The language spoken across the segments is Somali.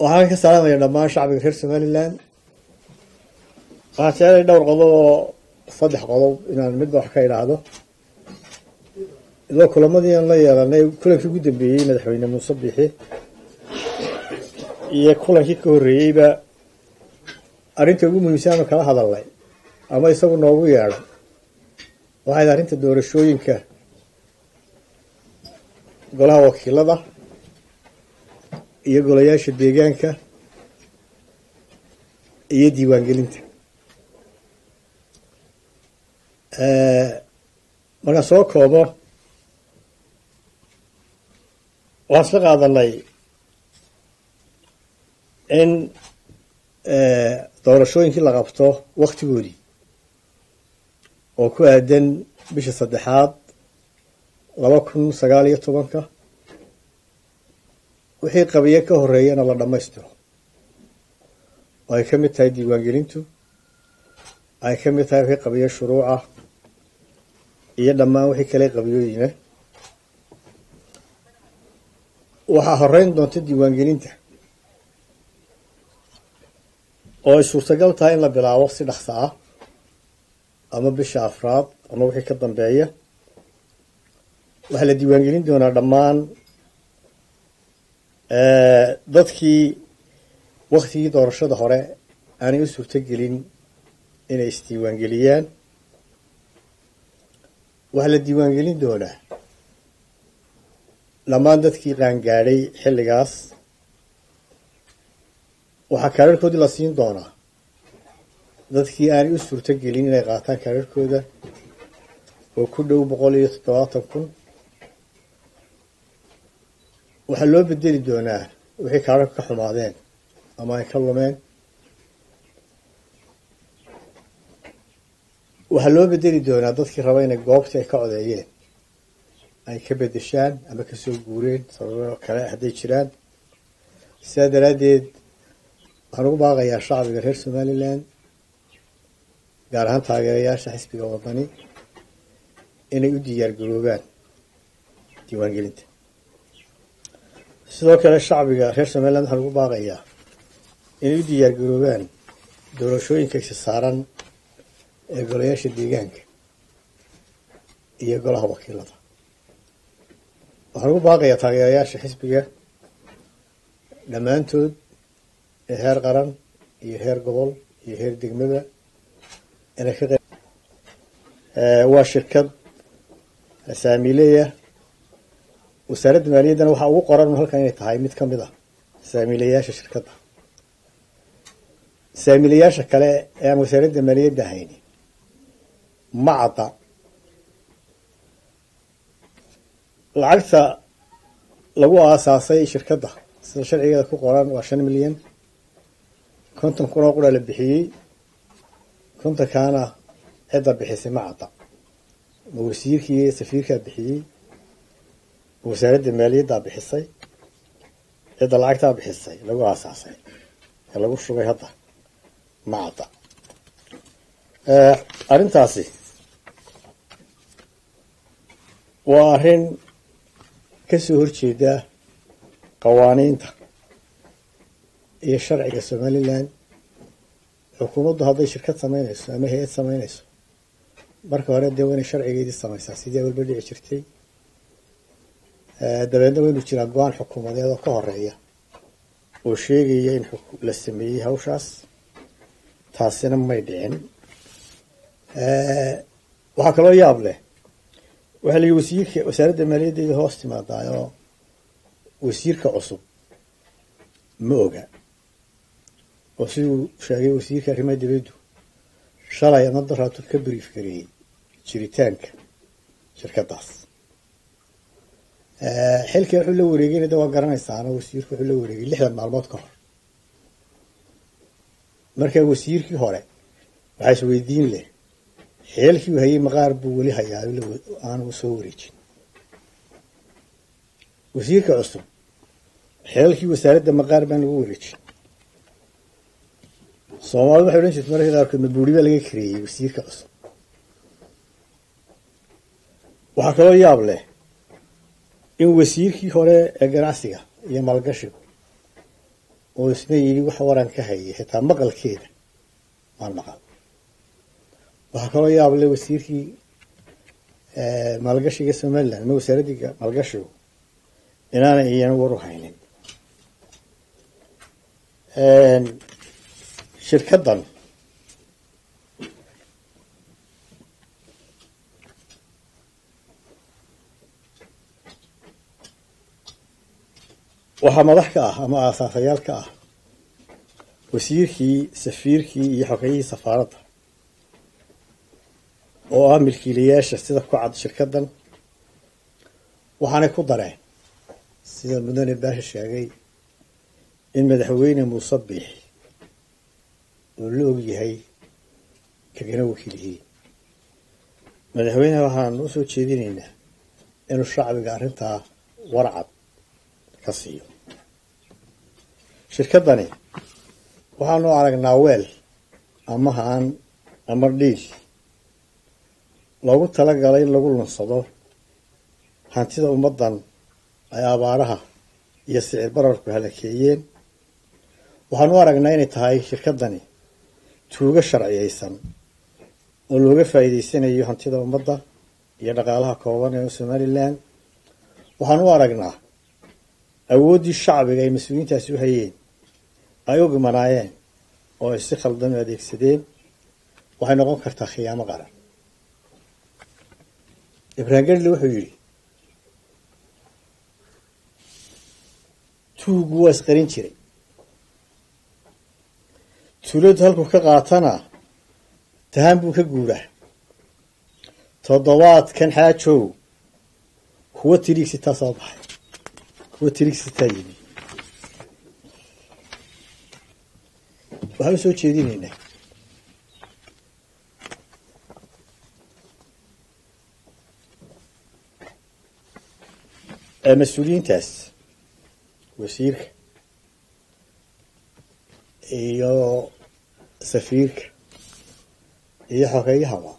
Waxaan ka salaamaya dhammaan shacbiga reer Somaliland. Waxaan jeclay dhowr qodob oo saddex qodob inaan midba wax ka idhaahdo. Idoo kulamadii aan la yeelanay, kulankii ugu dambeeyey madaxweyne Muuse Biixi iyo kulankii ka horreeyeyba, arrinta ugu muhiimsan aanu kala hadalnay ama isagu noogu yeedhay waxayd arrinta doorashooyinka golaha wakiilada iyo golayaasha deegaanka iyo diiwaangelinta. Markaan soo koobo, waxaan isla qaadanay in doorashooyinkii la qabto waktigoodii oo ku aadan bisha saddexaad 2019-ka, wixii qabiye ka horreeyana la dhammaystiro, oo ay ka mid tahay diiwaangelintu, ay ka mid tahay wixii qabiye shuruucah iyo dhammaan wixii kale qabiyooyina. Waxaa horeyn doonta diiwaangelinta oo ay suurtagal tahay in la bilaabo si dhaqso ah ama bisha afraad ama wixii ka dambeeya. Waxaa la diiwaangelin doonaa dhammaan dadkii waktigii doorashada hore aanay u suurtogelin inay isdiiwaangeliyaan. Waxaa la diiwaangelin doonaa dhammaan dadkii qaangaadhay xilligaas. Waxaa kaararkoodii la siin doonaa dadkii aanay u suurtogelin inay qaataan kaararkooda oo ku dhow 170,000. Waxaa loo bedeli doonaa wixii kaararka ka xumaadeen ama ay ka lumeen. Waxaa loo bedeli doonaa dadkii raba inay goobtii ay ka codeeyeen ay ka bedeshaan ama kasoo guureen sababo kale hadday jiraan. Sidaa daraaddeed waxaan ugu baaqayaa shacbiga reer Somaliland, gaar ahaan taageerayaasha xisbiga Wadani, inay u diyaar garoobaan diiwaangelinta. Sidoo kale shacbiga reer Somaliland waxaan ugu baaqayaa inay u diyaar garoobaan doorashooyinka isa saaran ee golayaasha deegaanka iyo golaha wakiilada. Waxaan ugu baaqayaa taageerayaasha xisbiga dhammaantood ee heer qaran iyo heer gobol iyo heer degmada inay ka qeyb. Waa shirkad saamiileya. Wasaaradda maaliyaddana waxaa ugu qoran halkan inay tahay mid ka mid ah saamiilayaasha shirkadda. Saamiilayaasha kale ee aan wasaaradda maaliyadda hayni ma cadda. Lacagta lagu aasaasay shirkadda sida sharcigeeda ku qoran waa 5 milyan. 50,000 oo qura la bixiyey. 50-kaana cidda bixisay ma cadda. Ma wasiirkii safiirkaa bixiyey? Ma wasaaradda maaliyaddaa bixisay? Cidda lacagtaa bixisay lagu aasaasay ee lagu shubay hadda ma cadda. Arrintaasi waa arrin ka soo horjeeda qawaaniinta iyo sharciga Somaliland. Xukuumaddu hadday shirkad samaynayso ama hay-ad samaynayso, marka hore dee waa inay sharcigeedii samaysaa sidii awalba dhici jirtay. Dabeedna waynu jiraa go-aan xukuumadeed oo ka horeeya oo sheegaya in la sameeyey hawshaas. Taasina may dhicin. Waxaa kaloo yaab leh, waxaa la yihi wasiirka wasaaradda maaliyaddeeda hoos timaadaayoo wasiirka cusub ma oga, oo siduu sheegay wasiirka arrimaha dibaddu shalay ama daraatu ka brief gareeyey jiritaanka shirkaddaas. Xilkii wuxuu la wareegayna de waa garanaysaana, wasiirku wuxuu la wareegay 60 maalmood ka hor. Marka wasiirkii hore waxaa isweydiin leh, xeelkii uu hayay maqaar buu weli hayaa aanu soo wareejin. Wasiirka cusub xeelkii wasaaradda maqaar baan lagu wareejin. Soomaalida waxay odhan jirtay mararka qaarkood, mabuuri baa laga kareeyey wasiirka cusub. Waxaa kaloo yaab leh in wasiirkii hore ee ganacsiga iyo maalgashigu Oo isna yidhi wax waran ka hayay xitaa maqalkeeda maan maqal. Waxaa kaloo yaab leh wasiirkii maalgashiga Somaliland ama wasaaraddii maalgashigu inaanay iyana war u haynin shirkaddan. Waxaa madax ka ah ama aasaasayaal ka ah wasiirkii, safiirkii iyo xogeyihii safaaradda oo ah milkiilayaasha sida ku cad shirkaddan. Waxaanay ku dareen, sida mudane Baasha sheegay, in madaxweyne Muuse Biixi oo la og yahay kagana wakiilyihiin. Madaxweyneha waxaanu usoo jeedinaynaa inuu shacbiga arrintaa warcad ka siiyo. Shirkaddani waxaanu aragnaa weel ama haan ama dhiil loogu talagalay in lagu lunsado hantida ummaddan ay abaaraha iyo sicir bararku halakeeyeen. Waxaanu aragnaa inay tahay shirkaddani tuugo sharciyeysan oo looga faa'iideysanayo hantida ummadda iyo dhaqaalaha kooban ee Somaliland. Waxaanu aragnaa awooddii shacbiga ay mas-uuliyiintaasi u hayeen ay u gimanaayeen oo ay si khaldan u adeegsadeen. Waxay noqon kartaa khiyaamo qaran. Ibraahim Gerli wuxuu yidhi tuugu waa isqarin jiray, tuuladu halkuu ka qaatana tahaan buu ka guuraa. Toddobaadkan xaajow kuwa tiriigsitaa soo baxay, kuwa tiriigsitaa yimi. Waxaan usoo jeedinaynaa mas-uuliyiintaas, wasiirka iyo safiirka iyo xogeeyahaba,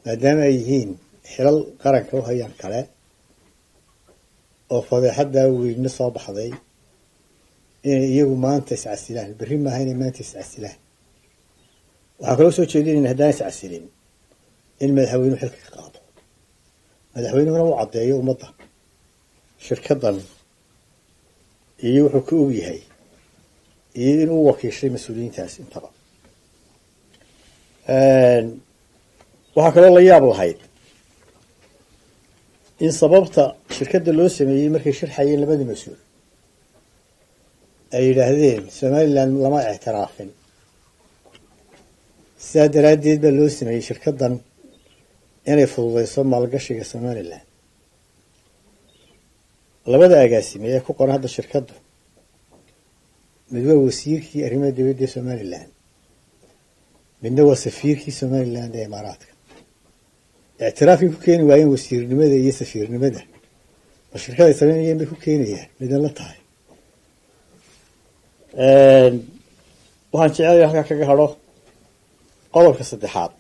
maadaama ay yihiin xilal qaranka u hayaan kale oo fadeexaddaa weyne soo baxday, inay iyagu maanta iscasilaan. Berri maaha, inay maanta iscasilaan. Waxaan kaloo soo jeedinayna haddaan iscasilin in madaxweynuhu xilka ka qaado, madaxweynuhuna u caddeeyo ummadda shirkaddan iyo wuxuu ka og yahay iyo inuu wakiishay mas-uuliyiintaas intaba. Waxaa kaloo la yaab lahayd in sababta shirkadda loo sameeyey markay sharxayeen labadii mas-uul ay yidhaahdeen Somaliland lama ictiraafin, sidaa daraaddeed baa loo sameeyey shirkaddan inay fududeyso maalgashiga Somaliland. Labada agaasime ee ku qoran hadda shirkaddu, mid waa wasiirkii arrimaha dibadda ee Somaliland, midna waa safiirkii Somaliland ee Imaaraadka. Ictiraafkay ku keeni waayeen wasiirnimada iyo safiirnimada, ma shirkad ay samaynayeen bay ku keenayaan midan la tahay? Waxaan jecelaya halkaa kaga hadho qodobka saddexaad.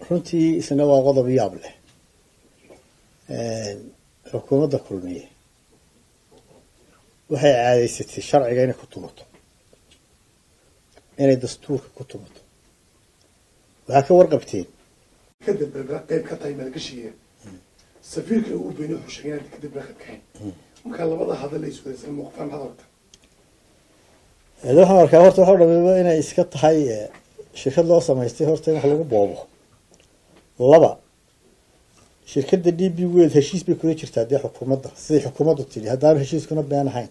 Runtii isna waa qodob yaab leh. Xukuumadda Kulmiye waxay caadaysatay sharciga inay ku tumato, inay dastuurka ku tumato. Waxaa ka warqabteen kadib Berbera qayb ka tahay maalgashiga, safiirkana uu beenay, wuxuu sheegay inaan kadib qayb ka hayn. Marka labada hadal ay iswadaysan muuqdaan, maxaad aragtaa? Waxaan arkaa horta waxaa dhamiba inay iska tahay shirkad loo samaystay horta in wax lagu boobo. Laba, shirkadda DP World heshiis bay kula jirtaa dee xukuumadda, siday xukuumaddu tidhi, haddaanu heshiiskuna been ahayn,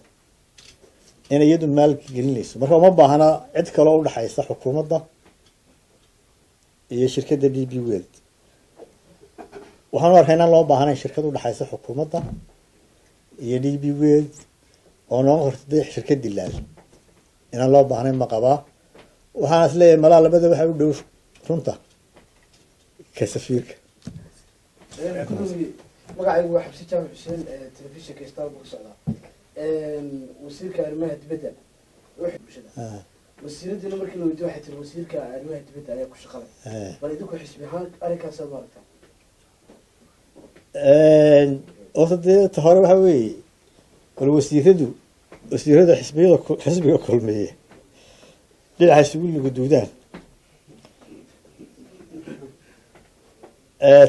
inay iyadu maal gelinayso. Marka uma baahna cid kaloo udhexaysa xukuumadda iyo shirkadda DP World. Waxaan u arkaa inaan loo baahnayn shirkad udhexaysa xukuumadda iyo DP World oo noqon karta dee shirkad dilaal, inaan loo baahnayn ma qabaa. Waxaan is leeyahay malaa labada waxa u dhow runta ka safiirka. Magacaygu waa Xabsi Jaamac Xuseen, telefishinka Star buu ka socdaa. Wasiirka arrimaha dibadda bulshada, wasiiradiina markii la weydiyo waxay tiri wasiirka arrimaha dibadda ayaa ku shaqalay. Bal idinku xisbi ahaan arrinkaasaad u aragtaa? Horta dee ta hore waxa weeye bal wasiiradu Wasiirada xisbiyada, xisbiga Kulmiye dhinaca isugu luguduudaan.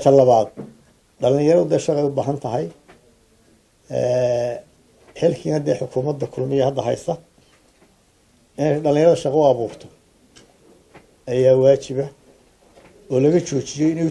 Ta labaad, dhalinyaradu dee shaqay u baahan tahay. Xilkiina dee xukuumadda Kulmiye hadda haysta inay dhalinyarada shaqo u abuurto ayaa waajiba oo laga joojiyo inay